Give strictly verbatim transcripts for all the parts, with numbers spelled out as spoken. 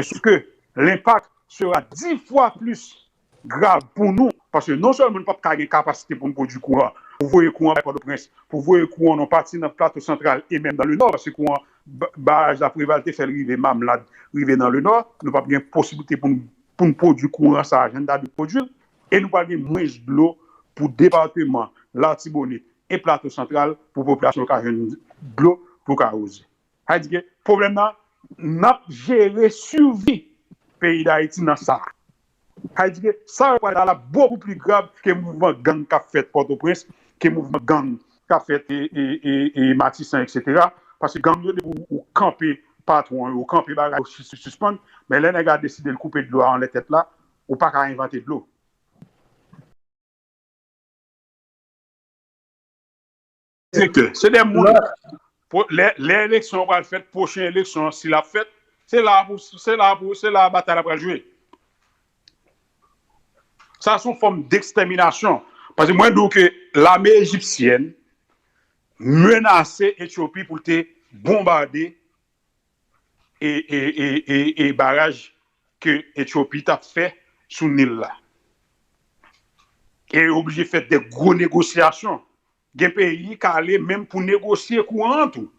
Sauf que l'impact sera dix fois plus grav pou nou, paske non sèlman nou p ap ka gen kapasite pou n pwodui kouran, pou voye kouran bay Pòtoprens, pou voye kouran nan pati nan Plato Santral e menm nan Lenò, paske kouran baraj la Preval te fè l rive Mamlad, rive nan Lenò, nou p ap gen posiblite pou n, pou n pwodui kouran sa a jan n ta dwe pwodui l, e nou pral gen mwens dlo pou depatman Latibonit e Plato Santral pou popilasyon yo ka jwenn dlo pou yo ka awoze. Sa vle di ke pwoblèm nan, n ap jere sivi peyi Dayiti nan sa. Sa vle di ke sa yo pral la bokou pli grav ke mouvman gang k ap fèt Pòtoprens, ke mouvman gang k ap fèt e, e, e, e Matisan, etsetera. Paske gang yo, depi ou, ou kanpe patwon yo, ou kanpe bagay yo sis-, sispann, men lè nèg la deside l koupe dlo a anlè tèt la, ou pa ka envante dlo. Direktè, se de moun. Lè, lè eleksyon an pral fèt, pwochen eleksyon an, si l ap fèt, se la pou, se la pou, se la batay la pral jwe. Sa se yon fòm dekstèminasyon. Paske mwen di w ke lame ejipsyèn menase Etyopi pou l te bonbade e, e, e, e, e baraj ke Etyopi t ap fè sou Nil la. E yo oblije fè de gwo negosyasyon. Gen peyi k ale menm pou negosye kouran an tou.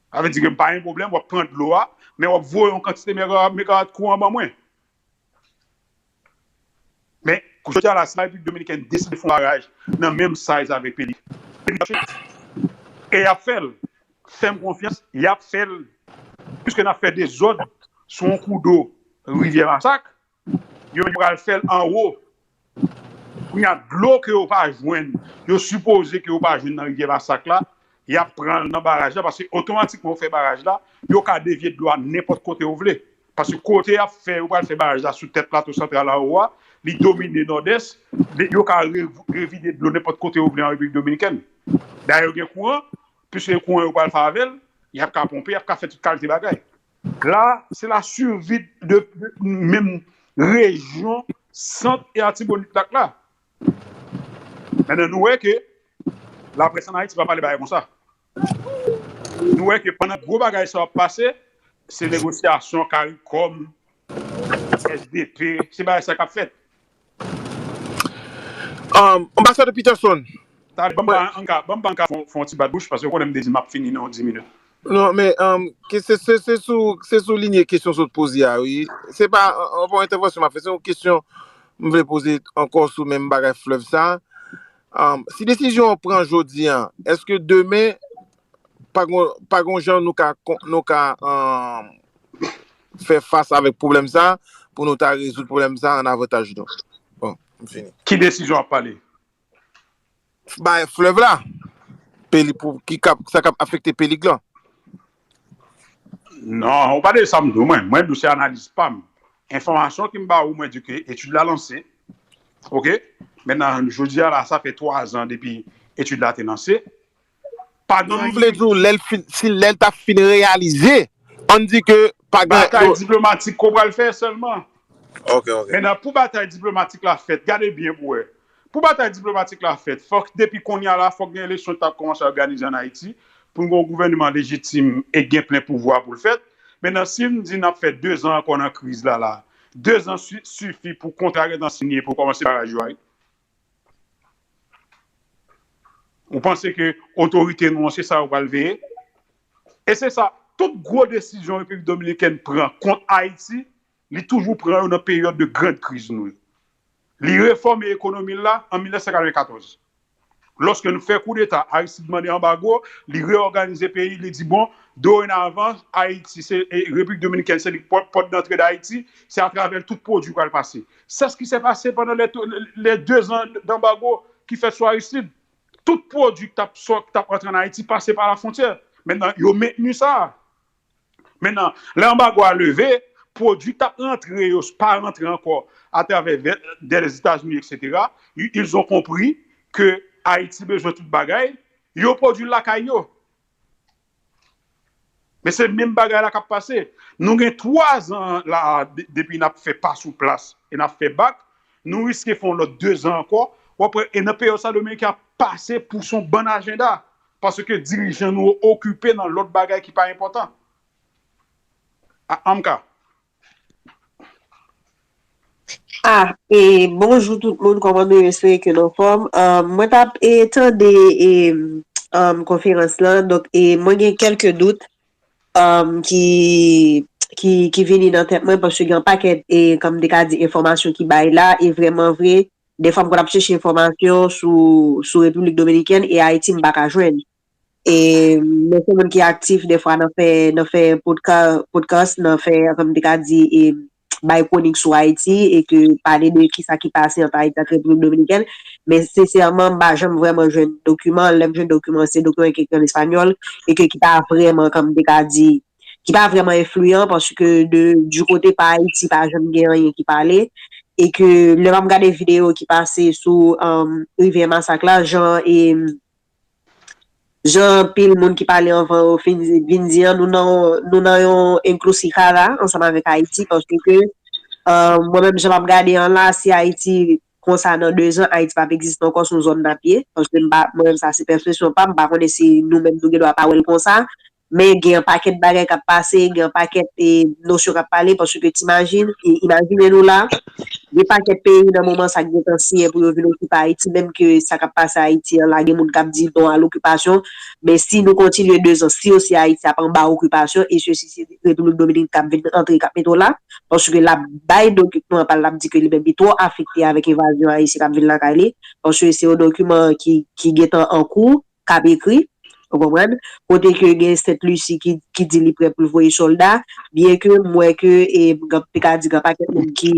Sa vle di ke pa gen pwoblèm, w ap pran dlo a, men w ap voye yon kantite megawat, megawat kouran ban mwen. Men, jodi a la, si Repiblik Dominikèn deside fè yon baraj nan menm size avèk peyi, e y ap fè l, fè m konfyans, y ap fè l, piske n ap fè dezòd sou yon kou do Rivyè Masak, yo menm pral fè l anwo. Kounye a, dlo ke yo pa jwenn, yo sipoze ke yo pa jwenn nan Rivyè Masak la, y ap pran l nan baraj la, paske otomatikman yo fè baraj la, yo ka devye dlo a nenpòt kote yo vle. Paske kote y ap fè, yo pral fè baraj la sou tèt Plato Santral anwo a, li domine Nòdès, li, yo ka re-, revide dlo nenpòt kote yo vle an Repiblik Dominikèn. Dayè, yo gen kouran, piske kouran yo pral fè avè l, y ap ka ponpe, y ap ka fè tout kalite bagay. La, se la survie de, de menm rejyon Sant e Latibonit la k la. Mentnan, nou wè ke laprès ann Ayiti pa pale bagay konsa. Nou wè ke pandan gwo bagay sa yo ap pase, se negosyasyon CARICOM, S D P, se bagay sa k ap fèt. Um, Anbasadè Peterson. Talè, ban m pa, ann ka, ban m pa ann ka fè, fè yon ti bat bouch, paske ou konnen m te di m ap fini nan yon dis minit. Non, men um, ke se, se, se sou, se sou linye kesyon sot poze a, wi. Se pa yon bon entèvansyon m ap fè, se yon kesyon m vle poze ankò sou menm bagay flèv sa. Um, si desizyon an pran jodi a, èske demen pa gon, pa gon jan nou ka, nou ka um, fè fas avèk pwoblèm sa pou nou ta rezoud pwoblèm sa an avantaj nou? Bon, m fini. Ki desizyon w ap pale? Bay flèv la. Peli pou ki kap, sa k ap afekte pelig lan. Non, ou pa de sa m di w, mwen. Mwen di w se analiz pa m. Enfòmasyon ki m ba ou, mwen di ke etid la lanse. Oke? Mentnan, jodi a la, sa fè twa zan depi etid la te lanse. Pa gen anyen. M vle di w, lè l fin, si lè l ta fin reyalize, ann di ke pa gen. Batay diplomatik ke w pral fè sèlman. Ok, ok. Mentnan, pou batay diplomatik la fèt, gade byen pou wè. Pou batay diplomatik la fèt, fòk depi kounye a la, fòk gen eleksyon ki ta kòmanse òganize ann Ayiti, pou n gen yon gouvènman lejitim e gen plen pouvwa pou l fèt. Mentnan, si n di n ap fè dezan ankò nan kriz la, la, dezan sifi pou kontra gentan sinye pou kòmanse baraj yo a. Ou panse ke otorite nou an, se sa yo pral veye? E se sa, tout gwo desizyon Repiblik Dominikèn pran kont Ayiti, li toujou pran yo nan peryòd de grand kriz nou yo. Li refòme ekonomi l la an mil nèf san katreven katòz. Lòske nou fè koudeta, Aristide mande anbago, li reyòganize peyi, li di, bon, dorenavan, Ayiti, se, e, Repiblik Dominikèn, se li k pòt, pòt dantre Dayiti, se atravè l tout pwodui pral pase. C'est ce qui s'est passé pendant les, les deux ans d'embargo ki fèt sou Aristide. Tout pwodui k t ap sòt, k t ap antre ann Ayiti, pase pa lafwontyè. Mentnan, yo mentni sa. Mentnan, lè anbago a leve, pwodui k t ap rantre yo pa rantre ankò atravè dè Lèzetazini, etsetera. Ils ont compris que Ayiti bezwen tout bagay, yo pwodui l lakay yo. Men se menm bagay la k ap pase. Nou gen twa zan la depi n ap fè pa sou plas e n ap fè bak. Nou riske fè yon lòt dezan ankò. W ap wè, e nan peryòd sa, Dominiken ap pase pou se yon bann ajanda. Paske dirijan nou yo okipe nan lòt bagay ki pa enpòtan. Anmka, Ah, e bonjou tout moun, kòman nou ye? Espere ke nou anfòm. Um, mwen t ap e tande e um, konferans lan, donk e mwen gen kèlke dout um, ki, ki, ki vini nan tèt mwen, paske gen yon pakèt e kòm te ka di enfòmasyon ki bay la, e vrèman vre, defwa m konn ap chèche enfòmasyon sou, sou Repiblik Dominikèn e Ayiti, m pa ka jwenn. E mwen se moun ki aktif defwa nan fè nan fè podka- podcast, nan fè kòm te ka di e bay kwonik sou Ayiti e ke pale de kisa ki pase ant Ayiti ak Repiblik Dominikèn. Men sensèman, m pa janm vrèman jwenn dokiman. Lè m jwenn dokiman, se dokiman ki ekri an espanyòl e ke ki pa vrèman kòm te ka di ki pa vrèman enfliyan paske de du kote pa Ayiti pa janm gen anyen ki pale e ke lè m ap gade videyo ki pase sou um, Rivyè Masak la, jan e jan anpil moun ki pale anvan yo fin vin di an, nou nan nou nan yon encrucijada ansanm avèk Ayiti paske ke uh, mwen menm jan m ap gade an la, si Ayiti konsa nan de zan, Ayiti p ap egziste ankò, se yon zòn n ap ye, paske m pa mwen menm sa se pèsepsyon pa m, m pa konnen si nou menm nou gen dwa pa wè l konsa, men gen yon pakèt bagay k ap pase, gen yon pakèt e, nosyon k ap pale, paske t imajin, e, imajine nou la, gen pakèt peyi nan moman sa k gentan siyen pou yo vin okipe Ayiti, menm ke sa k ap pase Ayiti an la, gen moun k ap di non a lokipasyon, men si nou kontinye de zan, si osi Ayiti ap anba okipasyon, e sesi si Repiblik Dominik k ap vin antre k ap mete w la, paske l ap bay dokiman pa l, l ap di ke li menm li twò afekte avèk envazyon ayisyen k ap vin lakay li, paske se yon dokiman ki, ki gentan an kou, k ap ekri, ou konprann, kote ke gen Sent Lisi ki, ki di li prè pou l voye sòlda, byen ke m wè ke, e, m te ka di gen pakèt moun ki,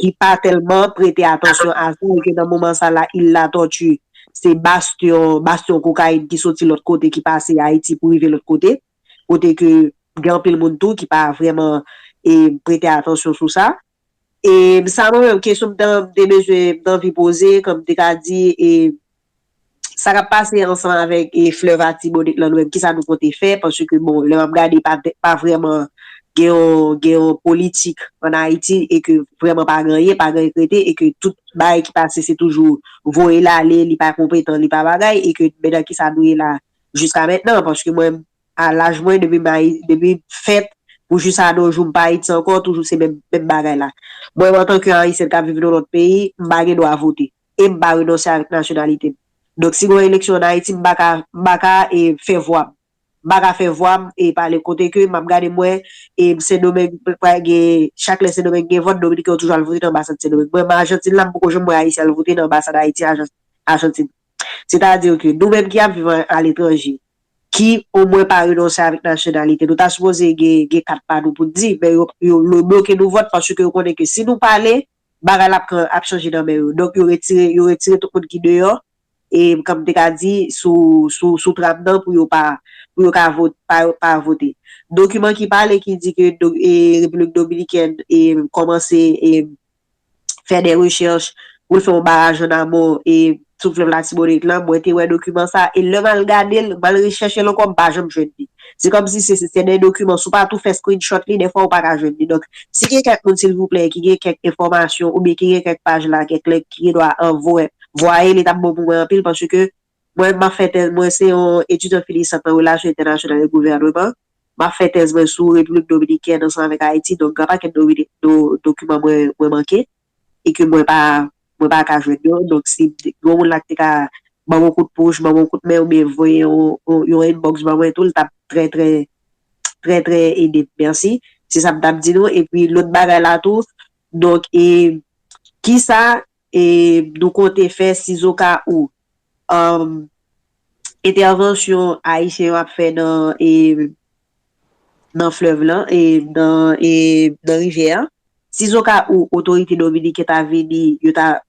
ki pa tèlman prete atansyon a sa, e ke nan moman sa la, Il Latòti, se bastyon, bastyon kokayin ki soti lòt kote, ki pase Ayiti pou rive lòt kote, kote ke gen anpil moun tou ki pa vrèman e, prete atansyon sou sa. E sa mwen menm, kesyon m te, m te bezwen, m te anvi poze, kòm m te ka di, e, sa k ap pase ansanm avèk e, flèv Atibonit lan, nou menm, kisa nou konte fè? Paske, bon, lè m ap gade, pa, pa vrèman gen yon, gen yon politik ann Ayiti e ke vrèman pa gen anyen, pa gen anyen k rete e ke tout bagay ki pase, se toujou voye l ale, li pa konpetan, li pa bagay, e ke men nan kisa nou ye la jiska mentnan, paske mwen, a laj mwen, depi m Ayi- depi m fèt pou jis a nos jours, m pa Ayiti ankò, toujou se menm, menm bagay la. Mwen, antanke Ayisyèn k ap viv nan lòt peyi, m pa gen dwa vote. E m pa renonse avèk nasyonalite m. Donk, si gen yon eleksyon ann Ayiti, m pa ka, m pa ka e, fè vwa m. M pa ka fè vwa m e pale kote ke m ap gade mwen e Sendomeng, pa gen, chak lè Sendomeng gen vòt, Dominiken yo toujou al vote nan anbasad Sendomeng. Mwen, m Ajantin la, m poko janm wè Ayisyen al vote nan anbasad Ayiti, Ajan- Ajantin. Sètadi ke nou menm ki ap viv aletranje, ki omwen pa renonse avèk nasyonalite. Nou ta sipoze gen, gen kat pa nou pou n di, men yo, yo, yo bloke nou vòt paske yo konnen ke si nou pale, bagay la ap, ap chanje nan men yo. Donk, yo retire, yo retire tout moun ki deyò, e kòm m te ka di, sou, sou, sou tram nan pou yo pa, pou yo ka vote, pa, pa vote. Dokiman ki pale, ki di ke do, e, Repiblik Dominikèn e, kòmanse e, fè de rechèch pou l fè yon baraj an amon e sou flèv Latibonit lan, mwen te wè dokiman sa, e lè m al gade l, m al rechèche l ankò, m pa janm jwenn li. Se kòmsi se se de dokiman, si w pa tou fè screenshot li, dèfwa ou pa ka jwenn li. Donk, si gen kèk moun, silvouplè, ki gen kèk enfòmasyon oubyen ki gen kèk paj la, kèk lè ki gen dwa anvoye, voye, li t ap bon pou mwen anpil, paske mwen, m ap fè tèz, mwen se yon etidyan finisant nan relasyon entènasyonal e gouvènman. M ap fè tèz mwen sou Repiblik Dominikèn ansanm avèk Ayiti, donk gen pakèt do, do, dokiman mwen, mwen manke e ke mwen pa, mwen pa ka jwenn yo. Donk, si yon moun la ki te ka ban mwen kout pouch, ban mwen kout men oubyen voye yon, yon, yon inbox ban mwen tou, li t ap trè, trè, trè, trè ede m. Mèsi. Se sa m t ap di nou. Epi lòt bagay la tou, donk, e, kisa e, nou konte fè sizoka ou um, entèvansyon Ayisyen yo ap fè nan, e, nan flèv lan, e, nan, e, nan rivyè a. Sizoka ou otorite dominiken ta vini, yo ta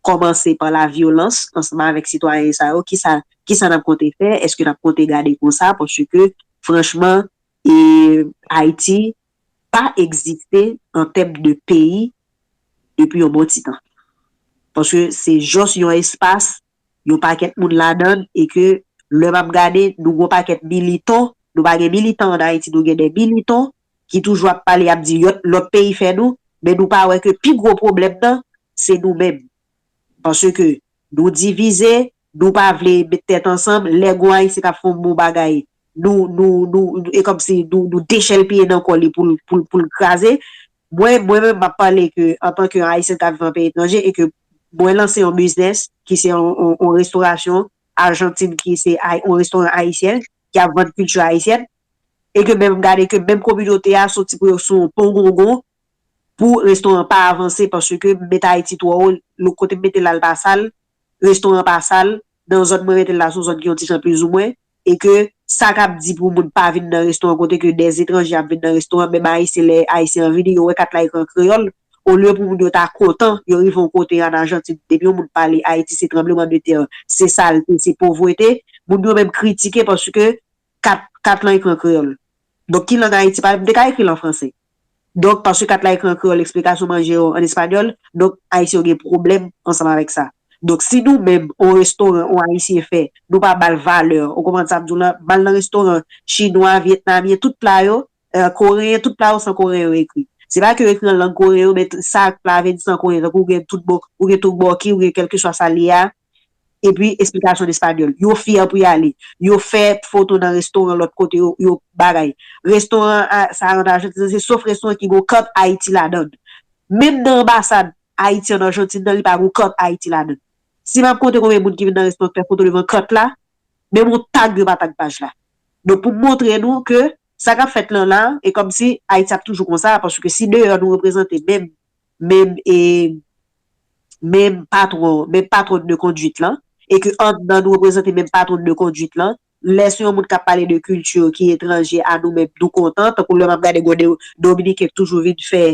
kòmanse pa la vyolans ansanm avèk sitwayen sa yo, kisa, kisa n ap konte fè? Èske n ap konte gade konsa? Paske, franchman, e, Ayiti pa egziste an tèm de peyi depi yon bon ti tan. Paske se jis yon espas, yon pakèt moun ladan l, e ke lè m ap gade, nou gon pakèt militan, nou pa gen militan ann Ayiti, nou gen de militan ki toujou ap pale, ap di lòt, lòt peyi fè nou, men nou pa wè ke pi gwo pwoblèm nan, se nou menm. Paske nou divize, nou pa vle met tèt ansanm, lè gon Ayisyen k ap fè yon bon bagay, nou, nou, nou, e kòmsi nou, nou dechèlpiye nan kò li pou l, pou l, pou l kraze. Mwen, mwen menm, m ap pale ke antan ke Ayisyen k ap viv an peyi etranje e ke mwen lanse yon biznis ki se yon, yon, yon restorasyon Ajantin ki se ay- yon restoran ayisyen ki ap vann kilti ayisyèn e ke menm gade ke menm kominote a soti pou yo sou yon pon gongon pou restoran pa avanse paske m met Ayiti twò wo, lòt kote m mete l al pa sal, restoran pa sal, nan zòn mwen mete l la se yon zòn ki yon ti jan plizoumwen e ke sa k ap di pou moun pa vin nan restoran kote ke dè etranje ap vin nan restoran, menm Ayisyen lè Ayisyen an vini yo wè kat la ekri an kreyòl, olye pou moun yo ta kontan yo rive yon kote an Ajantin depi yon moun pale Ayiti se tranblemanntè, se salte, se povrete, moun yo menm kritike paske kat, kat lan ekri an kreyòl. Donk ki lang Ayiti pale, m te ka ekri l an franse. Donk paske kat la ekri an kreyòl, eksplikasyon manje yo an espanyòl, donk Ayisyen yo gen pwoblèm ansanm avèk sa. Donk si nou menm, yon restoran, yon Ayisyen fè, nou pa ba l valè, ou konprann sa m di w lan, m al nan restoran chinwa, vyetnamyen, tout pla yo, koreyen, tout pla yo se an koreyen yo ekri. Se pa ke yo ekri an lang koreyen yo, men sa pla a vle di se an koreyen, tankou ou gen tout bòki, ou gen kèlkeswa sa l ye a, epi esplikasyon an espanyòl. Yo fyè pou y ale. Yo fè foto nan restoran lòt kote, yo, yo bagay. Restoran sa a an Ajantin, se sof restoran ki gen yon kant Ayiti ladan l. Menm nan anbasad Ayiti an Ajantin nan, li pa gen yon kant Ayiti ladan l. Si m ap konte konbyen moun ki vin nan restoran k fè foto devan kant la, menm yon tag yo pa tag paj la. Donk pou m montre nou ke sa k ap fèt lan la, e kòmsi Ayiti ap toujou konsa, paske si deyò nou reprezante menm, menm, e, menm patwon, menm patwòn de konduit lan, e ke anndan nou reprezante menm patwòn de konduit lan, lè se yon moun k ap pale de kilti ki etranje a nou menm, nou kontan, tankou lè m ap gade gwo de Dominiken k toujou vin fè,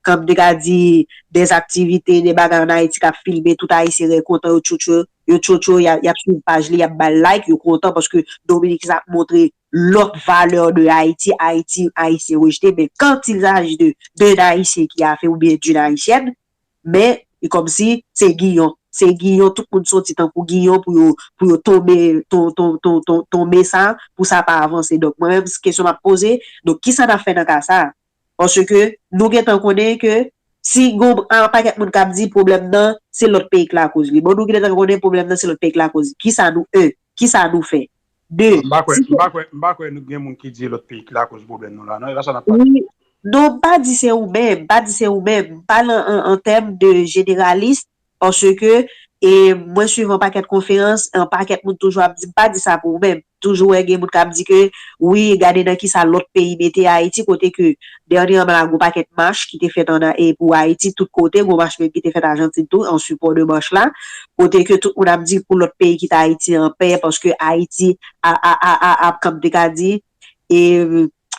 kòm te ka di, dè aktivite, de bagay an Ayiti k ap filme, tout Ayisyen rè kontan, yo tchotcho, yo tchotcho, y ap, y ap swiv paj li, y ap ba l like, yo kontan paske Dominiken sa ap montre lòt valè de Ayiti, Ayiti, Ayisyen rejte, men quand il s'agit de, d'un Ayisyen ki a fè oubyen d'une Haïtienne, men e kòmsi se giyon, se giyon, tout moun soti tankou giyon pou yo, pou yo tonbe, ton, ton, ton, ton, tonbe sa, pou sa pa avanse. Donk mwen menm, kesyon m ap poze, donk kisa n ap fè nan ka sa? Paske nou gentan konnen ke si gon an pakèt moun k ap di pwoblèm nan se lòt peyi k lakoz li. Bon, nou gentan konnen pwoblèm nan se lòt peyi k lakoz li. Kisa nou, en, kisa nou fè? De, m pa kwè, si m pa kwè, m pa kwè nou gen moun ki di lòt peyi ki lakoz pwoblèm nou la, non, e pa sa n ap pale. Wi, non, m pa di se ou menm, m pa di se ou menm, m pale an, an, an tèm de jeneralis, paske, e, mwen swiv an pakèt konferans, an pakèt moun toujou ap di, m pa di sa pou ou menm, toujou wè gen moun k ap di ke, wi, gade nan kisa lòt peyi mete Ayiti, kote ke dènyèman la, gon pakèt mach ki te fèt an, e, pou Ayiti, tout kote, gon mach menm ki te fèt Ajantin tou, an sipò de mach la, kote ke tout moun ap di pou lòt peyi kite Ayiti anpè, paske Ayiti a, a, a, a, ap, kòm te ka di, e,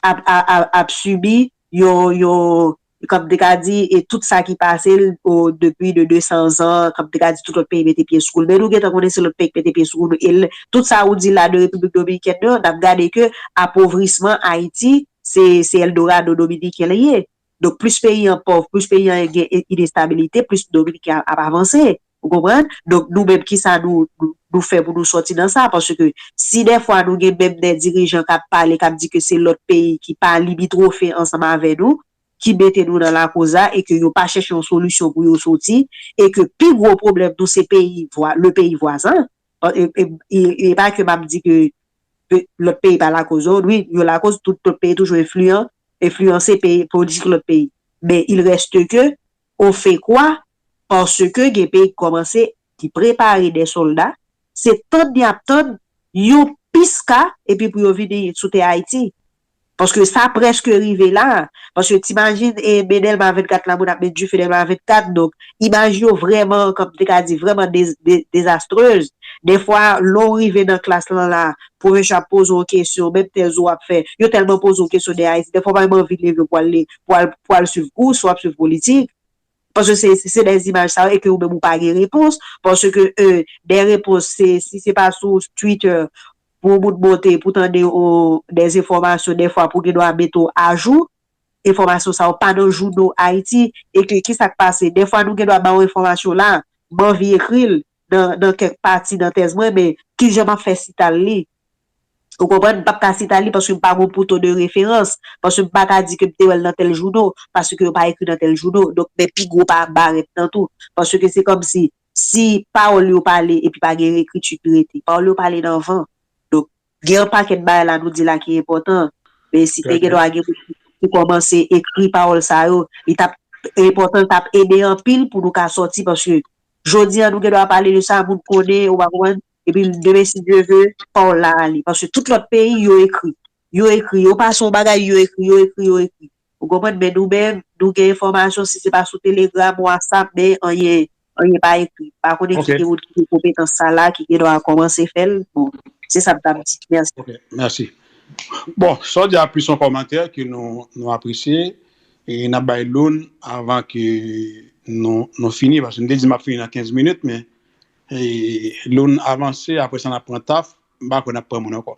ap, a, a, ap sibi yon, yon, kòm te ka di, e tout sa ki pase l, o, depi de de san zan, kòm te ka di, tout lòt peyi mete pye sou l. Men nou gentan konnen se lòt peyi k mete pye sou l. E l, tout sa ou di la de Repiblik Dominikèn nan, n ap gade ke apovrisman Ayiti, se, se Eldorado dominiken li ye. Donk, plis peyi an pòv, plis peyi an gen inestabilite, plis Dominiken ap, ap avanse. Ou konprann? Donk, nou menm, kisa nou, nou, nou fè pou nou sòti nan sa? Paske si dèfwa nou gen menm de dirijan k ap pale, k ap di ke se lòt peyi ki pa limitwofe ansanm avè nou, ki mete nou nan lakoz la, e ke yo pa chèche yon solisyon pou yo soti, e ke pi gwo pwoblèm nou se peyi vwa, le peyi vwazan. E, e, e, e pa ke m ap di ke, ke lòt peyi pa lakoz, non. Wi, yo lakoz, tout lòt peyi toujou enfliyan, enfliyanse peyi, politik lòt peyi. Men il reste que, on fait quoi? Paske gen peyi ki kòmanse, ki prepare de sòlda, se tann y ap tann yon pis ka, epi pou yo vini sou tè Ayiti. Paske sa prèske rive la. Paske t imajin, e, men Dèlma vennkat la, moun ap met dife Dèlma vennkat, donk, imaj yo vrèman, kòm te ka di, vrèman dez-, de-, dezastrez. Dèfwa, lè w rive nan klas lan la, pwofesè ap poze w kesyon, menm tèz ou ap fè, yo tèlman poze w kesyon de Ayiti, dèfwa w pa menm anvi leve pou al, pou al, pou al swiv kou, si w ap swiv politik. Paske se, se, se de imaj sa yo, e ke ou menm ou pa gen repons. Paske, e, de repons, se, si se pa sou Twitter, pou yon moun monte, pou tande, o, de enfòmasyon, dèfwa pou gen dwa mete w ajou, enfòmasyon sa yo pa nan jouno Ayiti, e ke kisa k pase? Dèfwa nou gen dwa ba w enfòmasyon la, m anvi ekri l nan, nan kèk pati nan tèz mwen, men kijan m ap fè sita l li? Ou konprann? M p ap ka sita li paske m pa gon pouto de referans, paske m pa ka di ke m te wè l nan tèl jouno, paske yo pa ekri nan tèl jouno. Donk, men pi gwo pa barèt nan tou. Paske se kòmsi, si pawòl yo pale epi pa gen ekriti ki rete, pawòl yo pale nan van. Donk, gen yon pakèt bagay la nou di la ki enpòtan, men si te gen dwa gen moun ki, pou kòmanse ekri pawòl sa yo, li t ap enpòtan, l t ap ede anpil pou nou ka sòti, paske jodi a nou gen dwa pale de sa, moun konnen, ou pa konprann, epi demen, si Dye ve, pawòl la ale, paske tout lòt peyi, yo ekri, yo ekri, yo pase yon bagay, yo ekri, yo ekri, yo ekri, ou konprann, men nou menm, nou gen enfòmasyon, si se pa sou Telegram, WhatsApp, men anyen, anyen pa ekri. Pa konnen ki gen moun ki gen konpetans sa la, ki gen dwa kòmanse fè l. Bon, se sa m t ap di. Mèsi. Ok, mèsi. Bon, sa w di a plis yon kòmantè ke nou, nou apresye. E n ap bay Loun avan ke nou, nou fini, paske m te di m ap fini nan kenz minit, men e, Loun avanse, apre sa n ap pran Taf, m pa kwè n ap pran moun ankò.